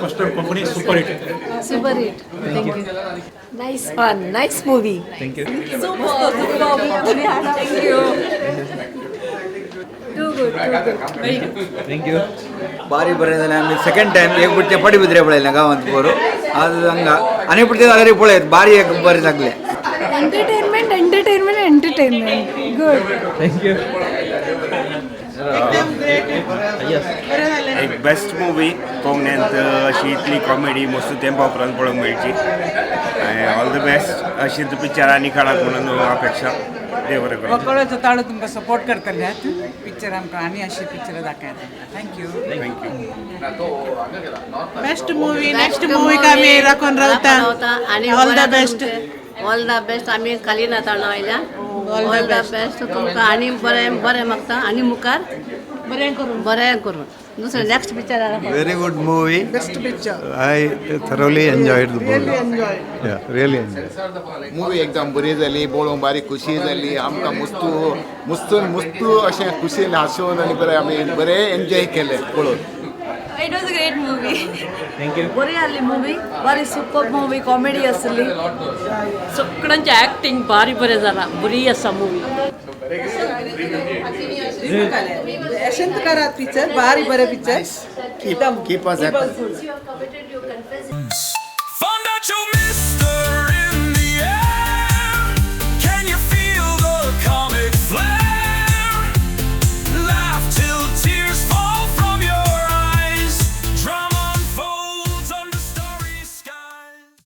First time company super hit. Super hit. Thank you. Nice fun, nice movie. Thank you. Super, thank you. Too good, too good. Very good. Thank you. बारी बरें जालें. आमी second time एक पुढचे पडी भितरे पळयलें गांवांत पोरू आज हांगा आनी पुढचे जाल्यार पळयत बारी एक बरें लागलें. Entertainment, entertainment, entertainment. Good. Thank you. एक बेस्ट मुवी. कोंकण्यांत अशी इतली कॉमेडी मस्त तेंपा उपरांत पळोवंक मेळची. All the best. अशीच पिक्चर आनी काडात म्हणून अपेक्षा. देव बरें करूं. वकळाचो ताळो तुमकां सपोर्ट करतले. पिक्चर आमकां आनी अशी पिक्चरां दाखयात. Thank you. Best movie. Next movie आमी राखून रावता. आणि all the best. All the best. आमी कालिनाथ वयल्यान ऑल the best तुमकां आनी बरें बरें मागता आनी मुखार बरें करून बरें करून दुसरें next picture. Very good movie. Best picture. I thoroughly enjoyed the movie. Really enjoy. Yeah, really enjoyed. Movie एकदम बरी जाली. पळोवंक बारी खुशी जाली आमकां. मुस्तू मुस्तून मुस्तू अशें खुशीन हांसून आनी बरें आमी बरें एन्जॉय केलें पळोवन. It was a great movie. Thank you. बरी आसली मुवी, बरी सुपर मुवी, कॉमेडी आसली. सगळ्यांचे ऍक्टिंग भारी बरें जाला. बरी आसा मुवी. यशवंत करात पिक्चर भारी बरें पिक्चर. Keep us happy.